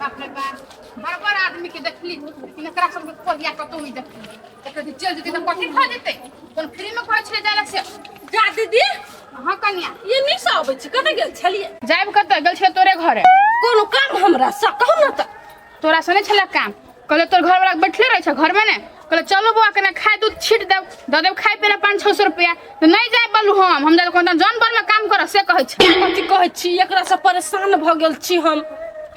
बाप रे बाप, बड़ आदमी के देखली, लेकिन एकरा सबके कोहिया कतौ नहि देखली। एकर जे चलि जेतै तऽ कथी भऽ जेतै? कोन फ्री मे कहै छलै जाय से। जा दीदी। हाँ कनिया। ये नहीं से अबै छी, कतऽ गेल छलियै? जायब कतऽ, गेल छलै तोरे घरे। कोनो काम हमरा से कहू ने तऽ। तोरा से नहि छलै काम, कहले तोर घर वाला बैठले रहै छै घरमे ने, कहले चलू बौआ कने खाय दूध छीट देब, दऽ देब खाय पियै 500-600 रुपया, तऽ नहि जाय बलू हम जाय कोनो जन बन में काम करऽ से कहै छै। कथी कहै छी, एकरा से परेशान भऽ गेल छी हम।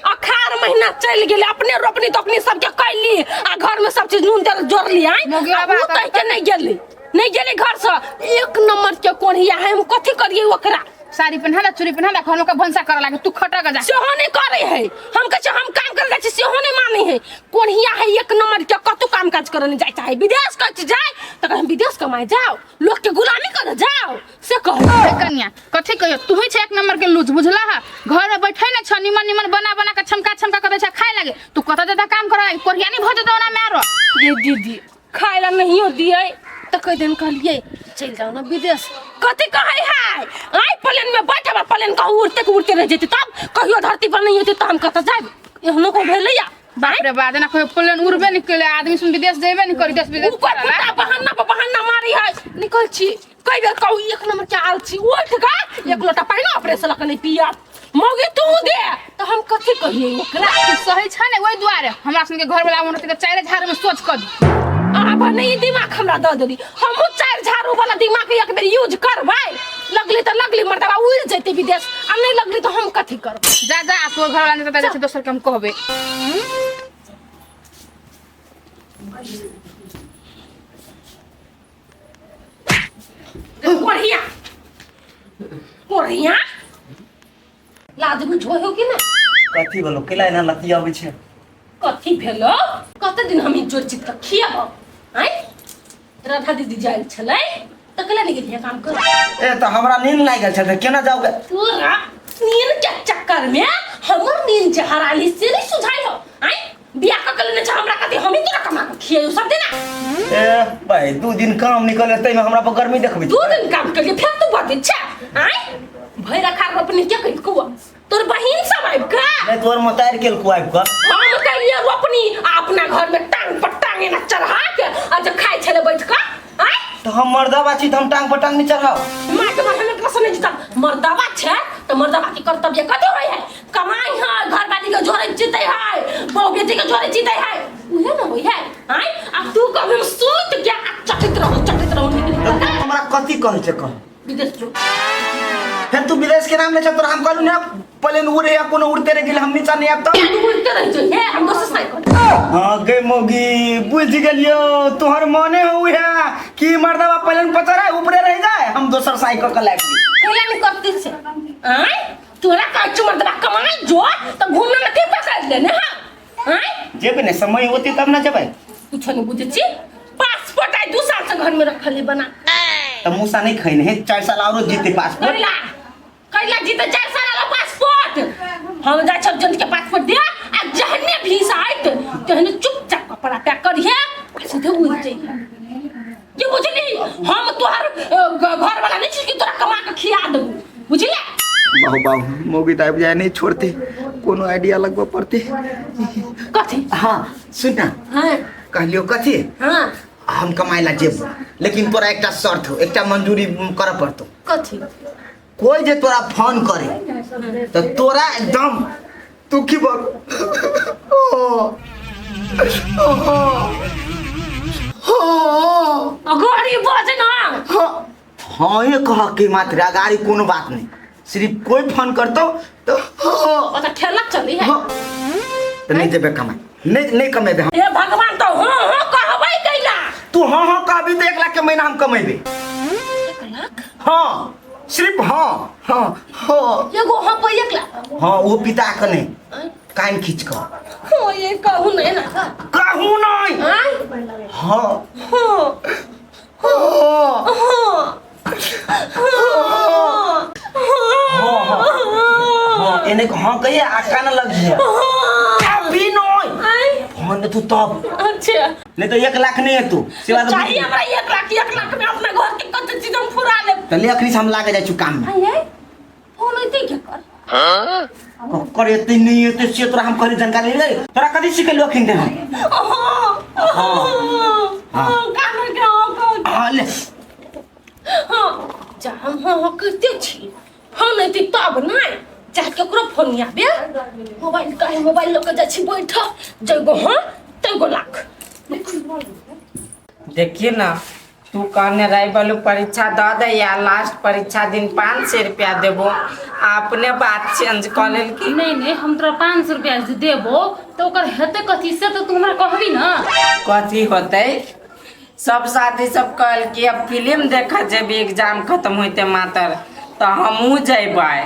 अखार महीना चलि गेलै, अपने रोपनी तोपनी सबके कैली आ घर में सब चीज नून तेल जोड़ली आइ मौगी आ बाबा उ तहि के नहि गेली, नहि गेली घर से। एक नंबर के कोढ़िया है, हम कथी करियै ओकरा? साड़ी पहिना दे, चूड़ी पहिना दे, घर में के भनसा करऽ लागे, तू खटक जा। सेहो नहि करै है, हम कहै छियै हम काम करे जाइ छी, सेहो नहि मानै है। कोढ़िया है एक नंबर के, कतौ काम काज करऽ नहि जाइ चाहे। विदेश कहै छी जाय तऽ कहै हम विदेश कमाय जाओ, लोक के गुलामी करऽ जाओ, से कहै। हे कन्या, कथी कहियो, तू ही छै एक नंबर के लूज, बुझला हा? घर में बैठे ने छ, निमन निमन बना बना के छमका छमका के दै छै खाय लागे, तू कतऽ जेता काम करऽ लागे, कोढ़िया नहीं भऽ जेतौ ओना में आरो। ये दीदी खाय ला नहियो दिए तऽ कहि दिन कहलिए चलि जाओ ना विदेश। कथी कहै है, आइ प्लेन में बैठब, प्लेन कहूँ उड़ते के उड़ते रह जेतै, तब कहियो धरती पर नहीं होतै तऽ हम कतऽ जायब? एहनो को भेलै या? बाप रे बाप, जेना कहियो प्लेन उड़बे नहीं केलै, आदमी सुन विदेश जेबे नहीं करी, देश विदेश ऊपर करला। फुटा बहाना पर बहाना मारी है। निकल छी कई बेर कहू, एक नंबर के आलसी, उठ गा एक लोटा पानि अपने से लऽ के नहीं पियब, मौगी तू दे, तऽ हम कथी कहियै ओकरा? तू सही छ ने, ओहि दुआरे हमरा संगे घर वाला रहतै तऽ चारि झाड़ू में सोच कऽ दी। आब नहि दिमाग हमरा दऽ देली, हमहूँ चारि झाड़ू वाला दिमाग एक बेर यूज करबै। लगली तऽ लगली मर्दबा उड़ि जेतै विदेश, आ नहि लगली तऽ हम कथी करबै? जा जा, आ तोर घर वाला नहि तऽ दोसर के हम कहबै। बढ़िया बढ़िया लाज बुझो हो कि ना? कथी भेलो, केला एना लतिया अबै छै? कथी भेलो, कते दिन हम ई जोर चित के खियाब? आँय राधा दीदी जायल छलै तऽ केला नहि गेलियै काम कर? ए तऽ हमरा नींद लागि गेल छल तऽ केना जाउ गे? तोरा नींद के चक्कर में हमर नींद जे हराली से नहीं सुझाई हो। आँय बियाह कऽ के लेने छै हमरा, कथी हमही तोरा कमा के खियाइयो सब दिना? ए भाई 2 दिन काम निकल तैमे हमरा पर गर्मी देखबै। 2 दिन काम केलियै फेर तू बजै छै? आँय भरि अखाड़ रोपनी के कहिलकौ? तोर बहिन सब आबि कऽ? नहि, तोहर मतारि केलकौ आबि कऽ। हम कहिए रोपनी आ अपना घर में टांग पर टांग एना चढ़ा के आ जे खाइ छलै बैठ कऽ। आँय तऽ हम मर्दबा छी तऽ हम टांग पर टांग नहि चढ़ाउ? माय के हम एकरा से नहि जीतब। मर्दबा छै तऽ मर्दबा के कर्तव्य कथी होइ है? कमाई है, घरवाली के जोड़े जीते है, बहु बेटी के जोड़े जीते है, उहे न होइ है। आँय आ तू कभी हम सुत के आ चटित रहू, चटित रहू निकलि तऽ तू हमरा कथी कहै छै कह? विदेश जो। फेर तू विदेश के नाम ले छ, तोरा हम कहलू ने प्लेन उड़े या कोनो उड़ते रह गेल, हम नीचा नहीं आब तऽ तू उड़ते रह जो हे, हम दोसर साइकिल। हाँ गे मोगी, बुझ गेलियो तोहर मने हो है कि मर्दबा प्लेन पर चढ़े ऊपरे रह जाए, हम दोसर साइकिल के लाग ली। कैला नहीं करती से? आँय तोरा कहै छी मर्दबा कमाई जो तऽ घूमने में की पकड़ लेने हाँ? आँय जेबे ने, समय होते तब ना जेबै। कुछो नहीं बुझै छी, पासपोर्ट आइ 2 साल से घर में रखल है बना। तऽ मूसा नहीं खैने है, 4 साल औरो जीते पासपोर्ट। कैला कैला जीते 4 साल वाला पासपोर्ट? हम जाइ छब जन के पासपोर्ट दे आ जहने भीसा आइत तहने चुपचाप कपड़ा पैक करिहे आ सीधे उड़ जइहे। ये बुझली हम तोहर घर वाला नहीं छी कि तोरा कमा के खिया देबू, बुझले? बाहु बाहु मौगी तऽ आबि जाए नहीं छोड़ते, कोनो आइडिया लगबऽ पड़ते। कथी? हाँ सुन ना। हाँ। कहलियो कथी? हाँ। हम कमाए ला जेबो, लेकिन तोरा एकटा शर्त हो, एकटा मंजूरी करऽ पड़तो। कथी? कोई जे तोरा फोन करे तो तोरा एकदम दुखी भऽ ओ ओ ओ अगाड़ी बज ना। हाँ हाँ, ये कह के मात्र अगाड़ी कोनो बात नहीं, सिर्फ कोई फोन करतो तो हाँ। अच्छा खेला चली है। हाँ। तो नहीं जेबे कमाए, नहीं नहीं कमेबे हम। हे भगवान, तो हाँ हाँ कहबै कैला? तू हाँ हाँ कहबी तो 1 लाख के महीना हम कमेबे। 1 लाख? हाँ सिर्फ हाँ हाँ हाँ। एगो हाँ पर 1 लाख? हाँ, वो पिता के नहीं, कान खींच कर। हाँ ये कहू नहीं ना। कहू नहीं। हाँ? हाँ। हाँ। हाँ। हाँ। हाँ। हाँ। हाँ, एने को हाँ कहिए आ कान लग जाए। अभी नहीं। फोन तू तब। अच्छा। नहीं तो 1 लाख नहीं है तू। सिवा तो चाहिए हमरा 1 लाख, 1 लाख में अपना घर के कत चीज हम फुरा लेब। तो ले अखनी से हम लागे जाय छु काम में। आय, फोन होते के कर? हां? ककर एते नहीं एते से तोरा हम कहली जानकारी ले तोरा कथी सिखेलु अखिन दे हम हाँ हाँ ले हाँ जा हम हाँ हाँ करते छी फोन एते तब नहि चाहे केकरो फोन आबे मोबाइल काहे मोबाइल लऽ के जाइ छी बैठ जैगो हाँ तैगो लाख देखिए ना तू कहने रही बोलू परीक्षा दऽ दे या लास्ट परीक्षा दिन 500 रुपया देबो आ अपने बात चेंज कऽ लेलकी। नहीं नहीं, हम तोरा 500 रुपया जे देबो तो ओकर हेतै कथी से तो तू हमरा कहबी ना। कथी होतै, सब साथी सब कहल कि अब फिल्म देखऽ जेबी एग्जाम खत्म होते मातर, तो हमहूँ जेबै।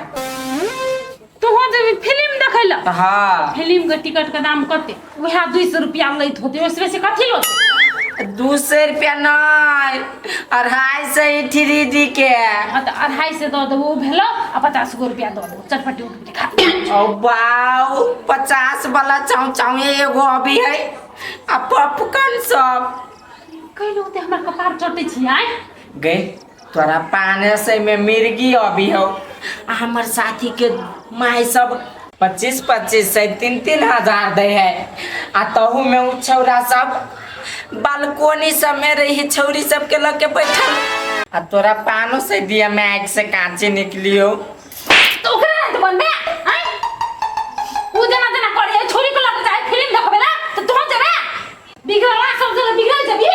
तू जेबी फिल्म देखै ला? हाँ। फिल्म के टिकट के दाम कते? वएह 200 रुपया लैत होतै, ओहिसँ बेसी कथी लौतै? 200 रुपया नहीं, 250 ही 3D के। हाँ तो 250 दऽ देबो, ओ भेलो आ 50 गो रुपया दऽ देबो, चटपटी उटपटी खा। ओ बाउ, 50 वाला चाउ चाउ एगो अभी है आ पॉपकॉर्न सब। कैलो होते हमरा कपार चटै छी आय। गई तोरा 500 में मिर्गी अभी हो। आ हमर साथी के माय सब 25-25 सौ 3-3 हजार दे है आ तहु में उ छौरा सब बालकोनी सब में रही छौरी सब के लग के बैठल आ तोरा 500 दिया में आग से कांचे निकलियो। तो ओकरा नहीं तो बनबे आय, उ जना जना करे छोरी के लग जाए फिल्म देखबे ला तो तू जेबे बिगड़ला सब जगह बिगड़ जबी।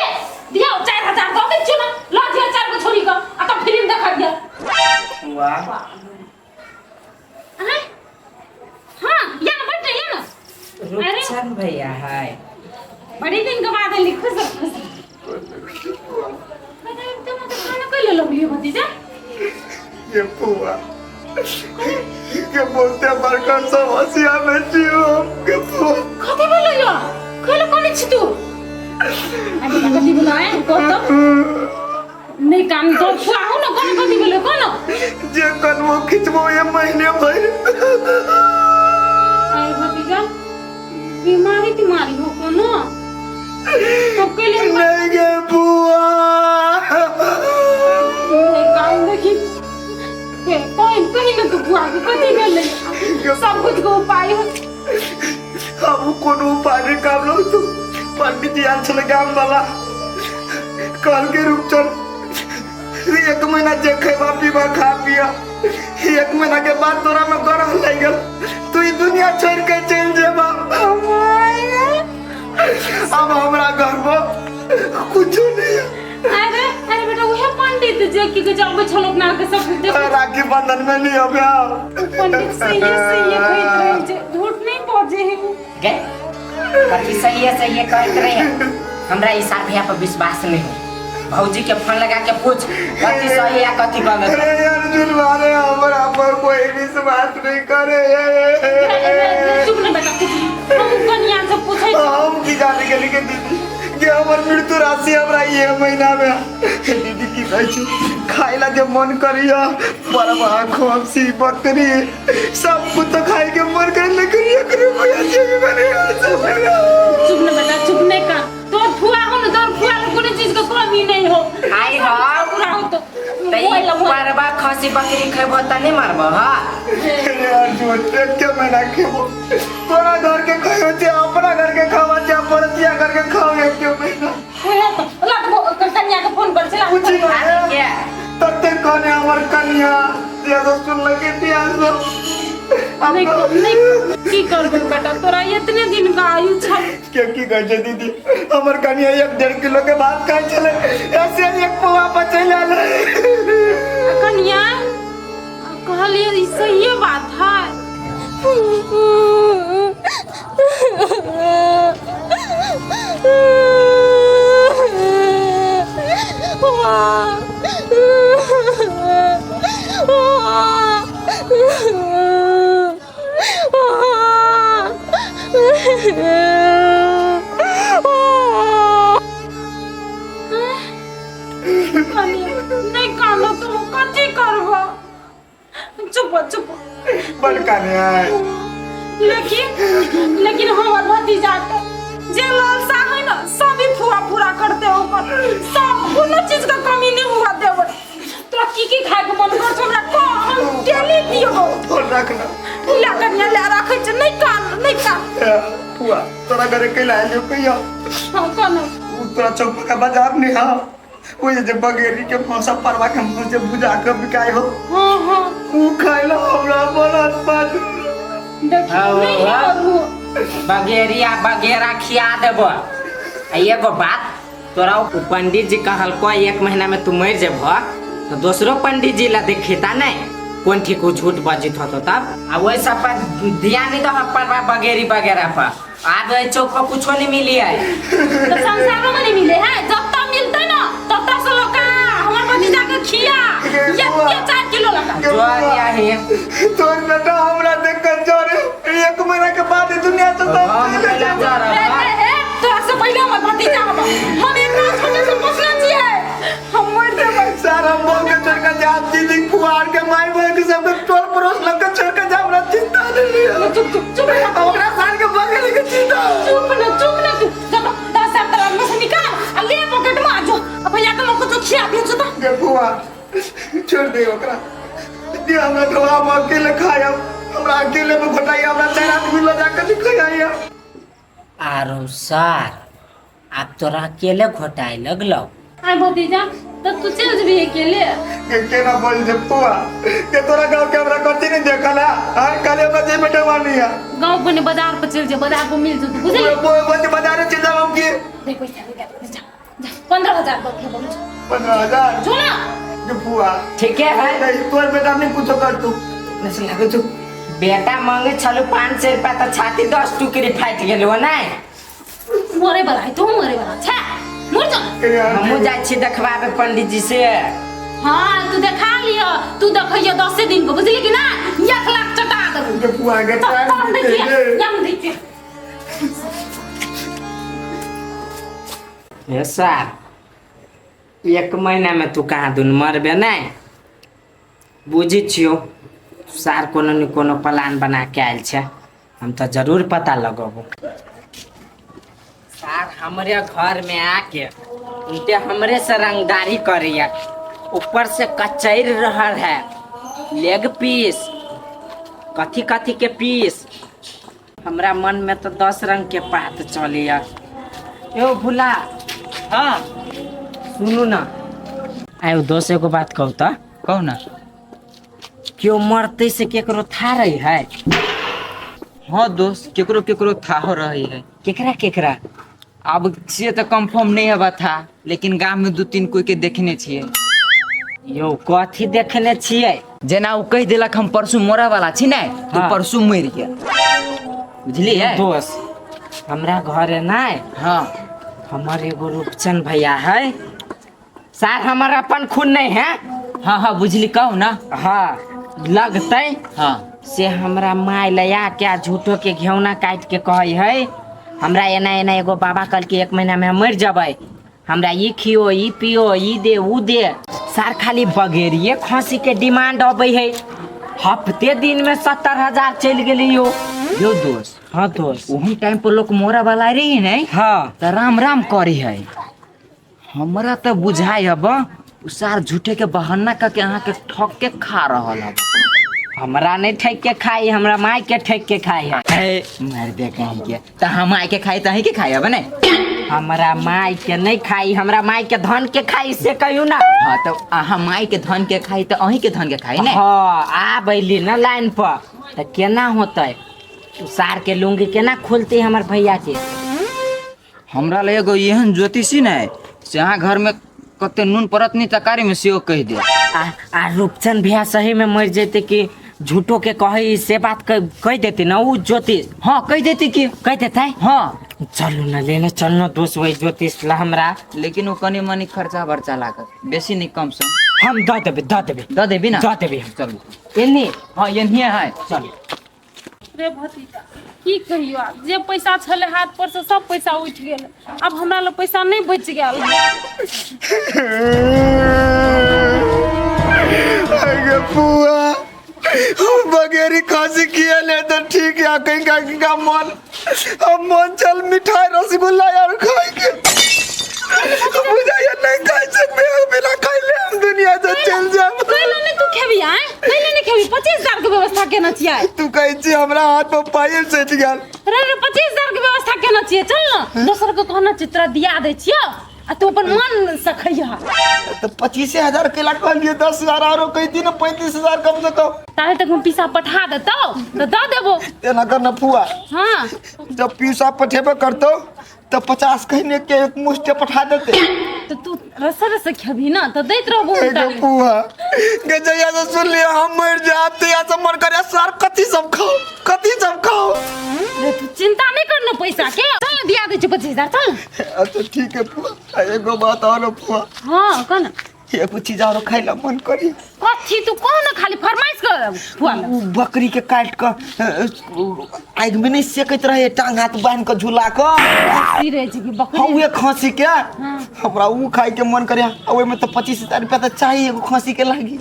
दिया 4000 दऽ दै छियौ ना, लऽ दिया 4 गो छोरी के आ तब फिल्म देखा दिया। वाह। आय हां या ना बैठ या ना। रुपचन भैया है, बड़ी दिन के बाद एली, खुश रह, खुश रह। खाना कैले लगलियो भतीजा? ये फुआ के बोलते बड़का समस्या में छी हम के फुआ। कथी बोलो यो? कैले कोने छी तू? अरे कथी बोलो है कह तो नहीं काम तो फुआ हो ना कोने कथी बोलो कोनो जे कनमो खिचबो ये महीने भर। अरे भतीजा बीमारी तुम्हारी हो कोनो तो कैले नहीं गे बुआ नहीं काम देखी के कहीं कहीं ना तू बुआ के कथी भेलै सब कुछ के उपाय हो। हम कोनो उपाय नहीं काम लो तू पंडित जी आयल छलै गाम वाला कहल के रूपचन 1 महीना जे खेबा पीबा खा पिया, 1 महीना के बाद तोरा में गरह लागि गेल तू ई दुनिया छोड़ के चलि जेबा। अब हमरा घर पर कुछो नहीं। अरे अरे बेटा उहे पंडित जे की के जाबै छल अपना के सब देख राखी बंधन में नहीं अबे पंडित सही सही कहैत रहै छै, झूठ नहीं बजै है उ। गए कथी सही है सही है कहत रहे, हमरा ई सार भैया पर विश्वास नहीं हो। भौजी के फोन लगा के पूछ कथी सही है कथी गलत है। अरे अर्जुन मारे हमरा पर कोई विश्वास नहीं करे। चुप ना बेटा, कुछ हम कनिया से पूछै हम की जाने के लिए दीदी के हमर मृत्यु राशि हमरा ये महीना में दीदी की कहै छी खाइला जे मन करिया परवा खोसी बकरी सब कुछ तो खाए के मन करे लेकिन एक रुपया जेबी में नहीं आ। चुप ना बेटा, चुप नहीं का तोर फुआ हो ना, तोर फुआ में कोनो चीज के कमी नहीं हो। आई हो पूरा हो तो परवा खसी बकरी खेबो त नहीं मरबो। हां अरे अर्जुन एक के महीना खेबो तोरा घर के खाओ छे अपना घर के खावा छे परतिया घर के खाओ एक के महीना। ओहे तो लग कन्या के फोन कर छला पूछी ना के तते कोने हमर कन्या दिया तो सुन लगे दिया सो नहीं नहीं की करबे बेटा तोरा इतने दिन का आयु छल के की कहै छै दीदी हमर कन्या 1.5 किलो के भात खाइ छलै ऐसे 1 पौआ बचैले कन्या कहलिए ई सही बात है। नहीं कानो तू कथी करबो? चुप चुप बड़ काने आय। लेकिन लेकिन हमर भतीजा के जे लालसा है ना सभी फुआ पूरा करते ओकर सब कोनो चीज के कमी नहीं हुआ देबै। तोरा की की खाए के मन कर हमरा कह, हम डेली दियो। फोन रखना ले कन्या ले। फुआ तोरा घरे कैला आइल कहियो। हाँ कोनो उ तोरा चौक का बाजार नहीं हा, वो जे बगेरी के मौसा परवा के मुंह से बुझा के बिकाए हो। हाँ हाँ उ खाइला हमरा बनत पात। देखियो हाँ, नहीं हाँ। करू। बगेरिया बगेरा खिया देबो। आ एगो बात तोरा उ पंडित जी कहलको 1 महीना में तू मर जेबह तो दोसरो पंडित जी ला देखेता नहीं कौन ठीक उ झूठ बजित होतो तब। आ वही सब पर ध्यान नहीं दो परवा बगेरी वगैरह पर। आब एहि चौक पर कुछो नहीं मिली है। तो संसारों में नहीं मिले है, जब तक मिलते ना तब तक से लोग हमार भतीजा के खिया ये 4 किलो लगा जो यही तोर बेटा हमरा देख के जरे 1 महीना के बाद दुनिया से तो हम चले जा जाबो। रहा ए तोरा से पहले हमर भतीजा हम एक रात छोटे से पोसले छियै, हम मर जेबै। सारा मोह के छोड़ के जा दीदी फुआर के माई बहन के सब टोल पड़ोस लग के छोड़ के जा, हमरा चिंता नहीं है। चुप चुप चुप हमरा साल के बगल के चिंता। चुप ना चुप ना तू जब 10,000 तोरा में से निकाल आ ले पॉकेट में आ जो आ भैया के लोग को खिया दियो तो। गे फुआ छोड़ दे ओकरा, दे हमरा तो हम अकेले खायब, हमरा अकेले में घोटाई, हमरा 4 आदमी ल जाके खियाइया। आरो सर आप तोरा अकेले घोटाए लगलो। आय भतीजा तब तू चल जबी अकेले। के केना बोल दे फुआ के तोरा गांव के हमरा कथी नहीं देखला हां, काले हमरा जे बेटा वानी है गांव बने बाजार पर चल जा, बाजार पर मिल जतू बुझली। वो वो बाजार चल जाब हम के दे पैसा ले जा जा 15,000 दे बोल 15,000 जो ना के फुआ ठीक है। नहीं तोर बेटा नहीं कुछो कर तू नहीं लागे तू बेटा मांगे छलू 500 रुपया तो छाती 10 टुकड़ी फाटि गेलो नहीं। मरे वाला है तू, मरे वाला छे मर जा। हमहू जाइ छी देखबाबे पंडित जी से। हाँ तू देखा लियो, तू देखियो 10 दिन को बुझली कि ना 1 लाख चटा देबू। के फुआ के तब देखिए यम देखिए। ए सर 1 महीना में तू कहाँ दुन मरबे नहीं बुझी छियो सार कोनो न कोनो प्लान बना के आयल छे, हम तो जरूर पता लगबो। सार हमरे घर में आके उनते हमरे से रंगदारी करिया, ऊपर से कचैर रहल है लेग पीस कथी कथी के पीस। हमरा मन में तो 10 रंग के बात चलिया। यो भुला हाँ सुनू ना आयो दोस्त एगो बात कहू तो। कहू ना। क्यों मरते से केकरो था रही है? हाँ दोस्त केकरो केकरो था हो रही है। केकरा केकरा? अब से तो कंफर्म नहीं हवा था, लेकिन गांव में 2-3 कोई के देखने छिए। यो कथी देखने छिए? जेना उ कह देलक हम परसू मरे वाला छी ने तो हाँ। परसू मर गेल बुझलिए दोस्त। हमरा घरे नहीं हाँ हमार एगो रूपचंद भैया है सार, हमार अपन खून नहीं है। हाँ हाँ बुझली कहू ना। हाँ लगते हाँ से हमरा माय लया के झूठो के घेौना काट के कहै है हमरा एना एना एगो बाबा कल के 1 महीना में हम मर जबै, हमरा ई खियो ई पियो ई दे ऊ दे। सार खाली बगेरिए खसी के डिमांड अबै है, हफ्ते दिन में 70,000 चलि गेली यो। यो दोस्त। हाँ दोस्त ओही टाइम पर लोग मोरा वाला रही नहीं हाँ तो राम राम करी है। हमरा तो बुझाई हब उ सार झूठे के बहाना करके अहाँ के ठक के खा रहल हब। हमरा नहीं ठक के खाई, हमरा माय के ठक के खाई है। मार दे कहीं के तो हम आय के खाई तो अहीं के खाई हब नहीं? हमरा माय के नहीं खाई, हमरा माय के धन के खाई से कहियो ना। हाँ तो अहाँ माय के धन के खाई तो अहीं के धन के खाई ने? हाँ आ बैली ना लाइन पर तो केना होतै, सार के लुंगी केना खोलते हमर भैया के। हमरा ले एगो एहन ज्योतिषी ने से अहाँ घर में कते नून पड़त नहीं तरकारी में सेहो कहि दे। आ रूपचंद भैया सही में मर जेते कि झूठो के कहे से बात कह देते ना उ ज्योतिष? हाँ कह देती कि कह देते। हाँ चलू ना लेने चलना दोस्त वही ज्योतिष ला हमरा। लेकिन वो कनी मनी खर्चा बर्चा लागत बेसी नहीं कम सम। हम the देबे the देबे the देबी ना? The देबे। चलू एनी। हाँ एनिए है चलू। रे भतीजा की कहियो आब जे पैसा छले हाथ पर से सब पैसा उठि गेल, अब हमरा लग पैसा नहीं बचि गेल। अरे फुआ बगेरी खांसी किया ले तो ठीक है, कहीं का का मन अब मन चल मिठाई रसगुल्ला यार खाए के मुझे ये नहीं खा सकते, बिना खाए ले हम दुनिया से चल जाब। कैला नहीं तू खेबी आए, कैला नहीं खेबी? 25,000 के व्यवस्था केना छियै तू कहै छी हमरा हाथ पर पायल सटि गेल। रे रे 25,000 के व्यवस्था कहना छियै चल ना दोसर के कहना छियै तोरा दिया दै छियौ आ तू अपन मन से खइहा। तो 25,000 केला कहलिए, 10,000 आरो कहती ना, 35,000 कम से कम। ताहे तक हम पैसा पठा देतौ तो दऽ देबो। तेना करना फुआ। हाँ। जब पैसा पठेबे करतो तो 50 कहने के एक मुश्त पठा देते। तो तू रस रस खेबही ना तो दैत रहबो ए उल्टा। गे फुआ गे, जहिया से सुन लिया हम मर जाब तहिया से मन करे सर कथी सब खाओ, कथी सब खाओ। रे तू चिंता नहीं करना पैसा के, चल ना दिया दै छियौ 25,000 चल। अच्छा ठीक है फुआ, एगो बात और फुआ। हाँ कह ना। एगो चीज और खाइ ला मन करी। कथी तू कह ना, खाली फरमाइश कर फुआ ला। उ बकरी के काट के आगि में नहीं सेकैत रहे, टांग हाथ बांध के झुला के। खस्सी रहे छै कि बकरी? हाँ, उहे खस्सी के। हमरा उ खाइ के मन करे, आ ओहिमे तो 25,000 रुपया तो चाहिए एगो खस्सी के लागी।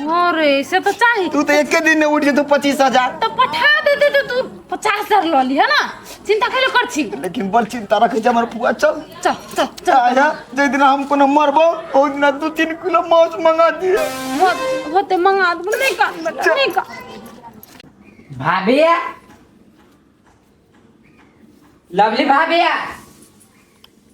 अरे से तो चाही। तू तो एके दिन में उठ जेतौ 25,000। तो पठा दे दे तो तू 50,000 लऽ लिह ना, चिंता कैले कर छी। लेकिन बड़ चिंता रखे छै हमर फुआ। चल चल चल चल। आया जै दिन हम कोनो मरबो ओहि दिना 2-3 किलो मांस मंगा दिए। होते मंगा देबो, नहीं कान बेटा, नहीं कान। भाभी लवली भाभी।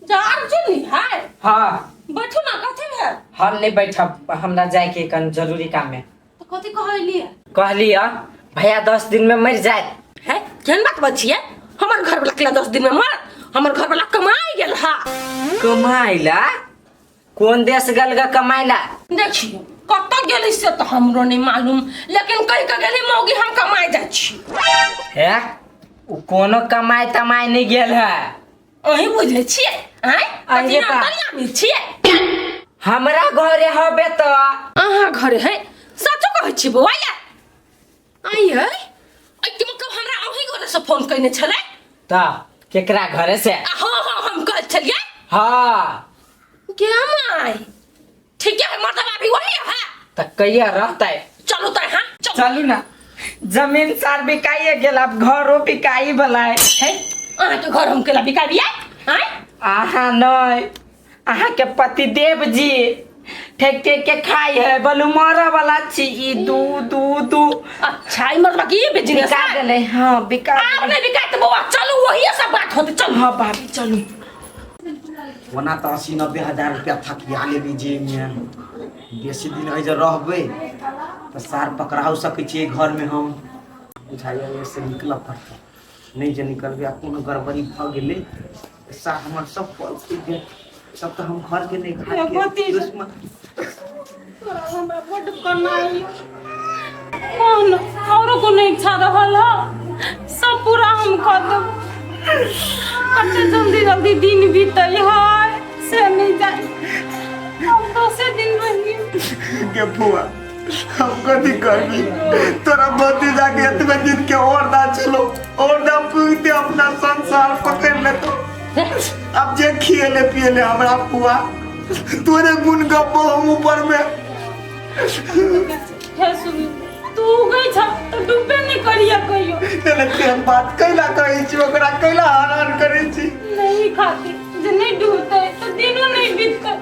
जा अर्जुन है। हाँ बैठू ना, कथी भेल? हम नहीं बैठब, हमरा जाए के कन जरूरी काम में। तो कथी कहलिए? कहलिए भैया 10 दिन में मर जाए। है केहन बात बचिए, हमर घर वाला के 10 दिन में मर, हमर घर वाला कमाई गेल हा। कमाइला कौन देश गल गा कमाइला? देखियो कतऽ गेली से तो हमरो नहीं मालूम, लेकिन कहि के गेली मौगी हम कमाई जाइ छी। है उ कोनो कमाई तमाई नहीं गेल है। अहीं बुझै छियै आँय? अहीं कथी पा। अंतर्यामी छियै? हमरा घरे हबे तो। अहाँ घरे है? सचो कहै छी बौआ या? आँय यै, एहिके मतलब हमरा अहीं घरे से फोन कयने छलै? त केकरा घरे से? आ हाँ हाँ हम कहै छलियै। हाँ। गे माय, ठीक है मर्दबा भी वही है। त कहिया रहतै? चलू त हाँ चलू। चलू ना, जमीन सार बिकाइए गेल, अब घरो बिकाई वाला है। है अहाँके घर हम केला बिकाबियै? आँय अहाँ नहीं, अहाँ के पतिदेव जी ठेक ठेक के खाई है, बोलू मरे वाला छी ई दू दू दू। अच्छा ई मर्दबा की बिजनेस बिका है? गेलै। हाँ बिका आब गेलै। नहीं बिकायत बौआ, चलू वही सब बात होते, चलू। हाँ भाभी चलू। ओना तऽ 80-90 हजार रुपया थकिया लेली जेबमे, बेसी दिन एहि जे रहबै तऽ सार पकड़ाओ सकै छियै घरमे। हम बुझाइए एहिसँ निकलऽ पड़तै, नहि जे निकलबै आ कोनो गड़बड़ी भऽ गेलै तऽ सार हमर सब पल गेल, सब तऽ हम घरके नहि घाटके दुश्मन। हमरा बड्ड कनाइ कौन औरो कोनो इच्छा रहल ह सब पूरा हम कर देब। कते जल्दी जल्दी दिन बीतै है से नहीं जाए, हम 10 दिन रही। गे फुआ हम कथी करबी, तोरा भतीजा के एतबे दिन के और दा चलो और दा पूगते अपना संसार पकड़ लेतो। अब जे खिएले पिएले हमरा फुआ तोरे गुण गप्पो हम ऊपर में। हे सुन तू उगै छ तो डूबे नहीं करिया कहियो। नहीं तेहन बात कैला कहै छी, ओकरा कैला हरान करै छी? नहीं खाती जे नहीं डूबते तो दिनो नहीं बीतते,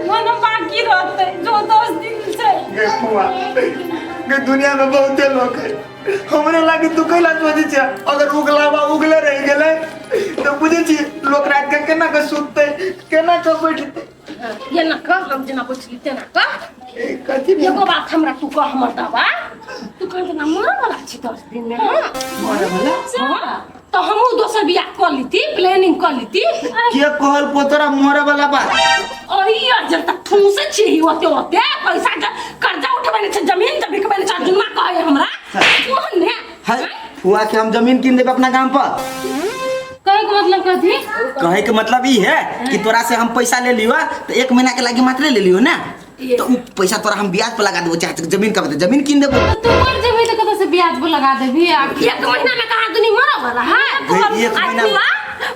मन बाकी रहते जो 10 दिन छै। गे फुआ गे दुनिया में बहुते लोग है, हमरे लागे तू कैला सोचै छै? अगर उगलावा उगले रहि गेलै तो बुझै छी लोक रात के केना के सुततै, केना के बैठतै? ये ना कह, हम जेना पुछली तेना कह। ए, कथी भेल? एगो बात हमरा तू कह हमर दवा, तू कह ना मरे वाला छी 10 दिन में। हाँ मरे वाला? हाँ, तो हमहू दोसर बियाह कर लीती, प्लानिंग कर लीती। के कहल पोतरा मरे वाला बात? अही अर्जन तक ठूसे छी ओते ओते पैसा कर्जा उठबे नै छै, जमीन त बिकबे नै छै, अर्जुनमा कहै हमरा ओहन ने। है फुआ के हम जमीन कीन देब अपना गाम पर। कहे के मतलब कथी? कहे के मतलब ई है कि तोरा से हम पैसा ले लियो तो 1 महीना के लागी मात्र ले लियो ना, तो उ पैसा तोरा हम ब्याज पर लगा देबो, चाहे जमीन का जमीन कीन देबो। तो तू मर जेबही तो कतऽ से ब्याज पर लगा देबही? आ 1 महीना में कहाँ दुनी मरऽ वाला है? एक महीना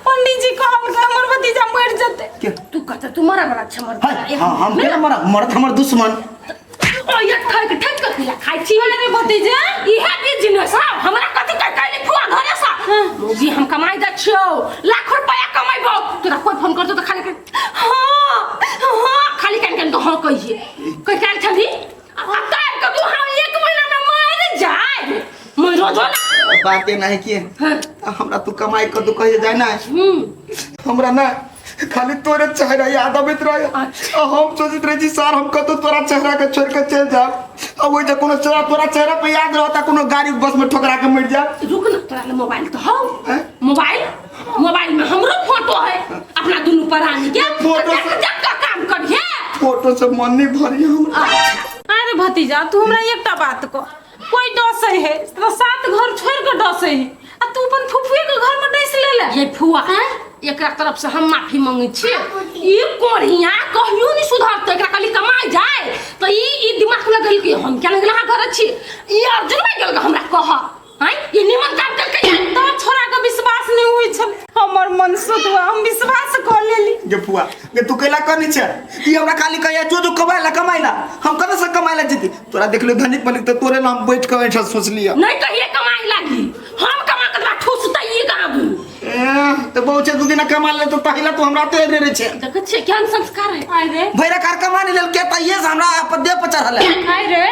पंडित जी कहल के हमर भतीजा मर जेतै। तू कहत तू मरऽ वाला छ, मर है, हाँ हम केना मरब, मरत हमर दुश्मन। ओ ये खाइ के ठक के खाइ छी रे भतीजा, इहे बिजनेस है हमरा कथि कह कहली फुआ घरे से मोगी हम कमाई दै छियौ, लाख रुपया कमाइबौ। तोरा कोई फोन करतौ त खाली हां हां खाली कान कान के हां कहिए कह काल छली। आ तार के तू हम 1 महीना में मर जाय, मर जो ना बाते नहीं किए। हमरा तू कमाई कतौ कहिए जाय ना। हमरा ना खाली तोरे चेहरा याद आबैत रहे। आ हम सोचैत रहे छी सर हम कतौ तोरा चेहरा के छोड़ के चलि जाब आ ओहि जे कोनो चेहरा तोरा चेहरा पे याद रहता कोनो गाड़ी बस में ठोकरा के मरि जाब। रुक ना, तोरा ले मोबाइल तो हौ। हैं? मोबाइल मोबाइल में हमरो फोटो है अपना दुनू प्राणी के। फोटो देख देख के काम करिहे। फोटो से मन नहीं भरी हमरा। अरे भतीजा तू हमरा एकटा बात कह, कोई डसै है तो सात घर छोड़ के डसै है आ तू अपन फुफुए के घर में डस ले ले। ये फुआ एकरा तरफ से हम माफी मांगे छी। ई कोढ़िया कहियो नहीं सुधरते, एकरा खाली कमाई जाए तो ई ई दिमाग लगल कि हम क्या लगल अहाँ घर छी। ई अर्जुन भाई गेल हमरा कह हैं ई निमन काम करके तो छोरा के विश्वास नहीं हुई छल, हमर मन सुधुआ हम विश्वास कर लेली। गे फुआ गे तू कैला कहनी छे ई हमरा खाली कहिया जो जो कमाइला कमाइला हम कतऽ से कमाइला जेती। तोरा देखलियो धनिक मलिक तो तोरे नाम बैठ के ऐठा सोचलिया। नहीं कहिए कमाई लागी, हम कमा के तोरा ठूसतै ई गाबू। ए तो बहुत छे दू दिना कमा ले तो पहिला तो हमरा ते रे रे छे। देखै छियै केहन संस्कार है। आय रे भैरा कार कमा नहीं लेल के तहिए से हमरा अपन देह पर चढ़ल है। आय रे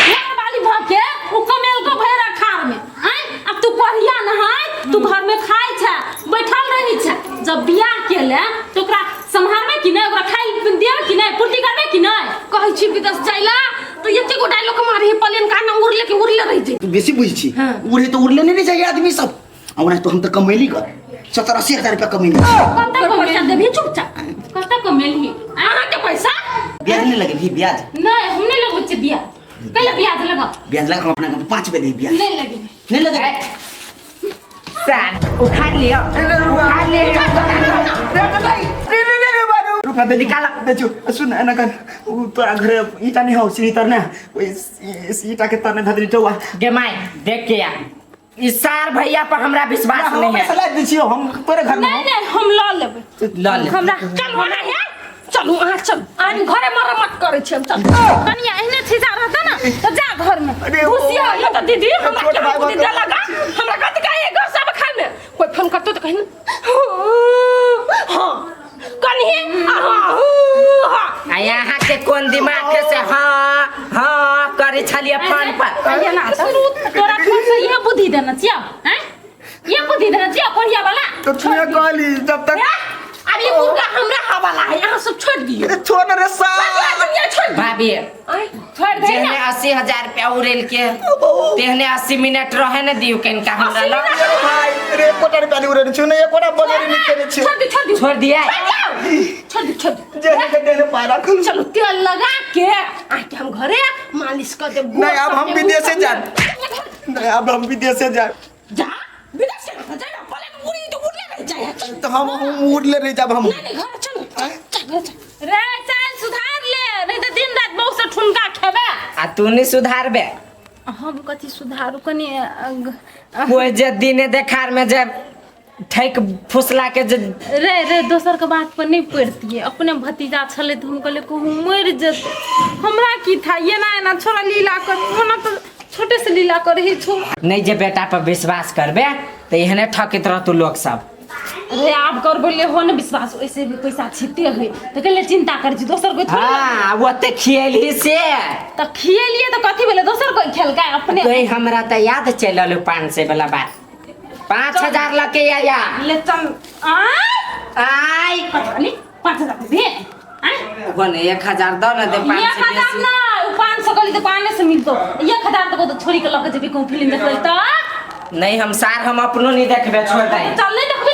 घर वाली भ के उ कमेल को भैरा खार में आय। अब तू पढ़िया न है, तू घर में खाई छे बैठल रही छे, जब बियाह के ले तो ओकरा सम्हारबे कि नहीं, ओकरा खाई देबे कि नहीं, पूर्ति करबे कि नहीं। कहै छी विदेश जाइला तो एते गो डायलॉग मारी प्लेन का ना उड़ले के उड़ले रहि जे। तू बेसी बुझ छी। उड़े तो उड़ले नहीं चाहिए आदमी सब। और तो हम तो कमैली कर 70-80 हजार रुपया कमैली। कत पैसा देबही चुपचाप? कत कमेलही अहाँ के पैसा? ब्याज नहीं लगे भी ब्याज? नहीं हम नहीं लगबै छियै ब्याज। कैला ब्याज लगा? ब्याज लगा हम अपना के 5 रुपया दे ब्याज। नहीं लगे। नहीं लगे। सार उखाड़ लियो उखाड़ लियो। रुपया दे निकाल देखो सुन एना कर उ तोरा घरे ईटा नहीं हो सीढ़ी तर ना ओइ ईटा के तरने धदरी टौआ। गे माय देख के आ इस सार भैया पर हमरा विश्वास नहीं है। सलाह दै छियो हम तोरे घर में। नहीं नहीं हम ल लेबै। ल ले हमरा चलू अहाँ हे चलू अहाँ चलू अहाँ घरे मरम्मत करै छी हम चलू। कनिया एहने छिजा रहता ना तो जा घर में घुसिया ये तो दीदी हमरा के बुद्धि दे लगा हमरा कथि कहे घर सब खाय में कोई फोन करतो तो कहिन हां कनिहे हां। आ यहाँ के कोन दिमाग के से हां हां करे छलिए फोन पर। कहिया ना तोरा फोन से ये बुद्धि देना छियो हैं ये बुद्धि देना छियो पढ़िया वाला। तो तू कहली जब तक अब ये मुर्गा हमरा हवाला है यहाँ सब छोड़ दियो। छोड़ रे साल छोड़ भाभी छोड़ दे। जेहने 80,000 रुपया उड़ेल के तेहने 80 मिनट रहे न दियो कनका हमरा ल। भाई रे एकोटा रुपया नहीं उड़ेल छियो ने एकोटा बजरी नहीं केने छियो। छोड़ दे छोड़ दे छोड़ दिया छोड़ दे छोड़ दे जेहने के देने पाय राखल। चलो तेल लगा के आके हम घरे मालिश कर देब। नहीं अब हम विदेश जाए। नहीं अब हम विदेश जाए। जा विदेश जाए पहले उड़ी तो उड़ले रह जाए तो हम उड़ले रह जाब हम। नहीं नहीं घर चलो चल चल रे चाल सुधार ले नहीं तो दिन रात बहुत से ठुनका खेबे। आ तू नहीं सुधारबे? हम कथी सुधारू कनी कोई जे दिने देखार में जे ठैक फुसला के जे रे रे दोसर के बात पर नहीं पड़तिए। अपने भतीजा छले तो हम कहले कहूँ मर जते हमरा की था ये ना एना छोरा लीला कर ओना तो छोटे से लीला कर ही छो। नहीं जे बेटा पर विश्वास करबे तो एहने ठकित रहतु लोग सब। अरे आप कर बोलिए हो न विश्वास वैसे भी पैसा छिते है तो कले चिंता कर छी दोसर कोई थोड़ी। हां ओते खियलही से त खियलिए तो कथी भेलै दोसर कोई खेलका अपने। कोई हमरा त याद चलल 500 वाला बात 5000 लके आया ले चल आय आय पता नहीं 5000 दे आय कोन 1000 the न दे 500 1000 ना 500 कहली तो 5 से मिलतो 1000 तो छोड़ी के लके जेबी कहूं फिल्म देखबै त नहीं हम सार हम अपनो नहीं देखबे छोड़ दे चल नहीं देखबे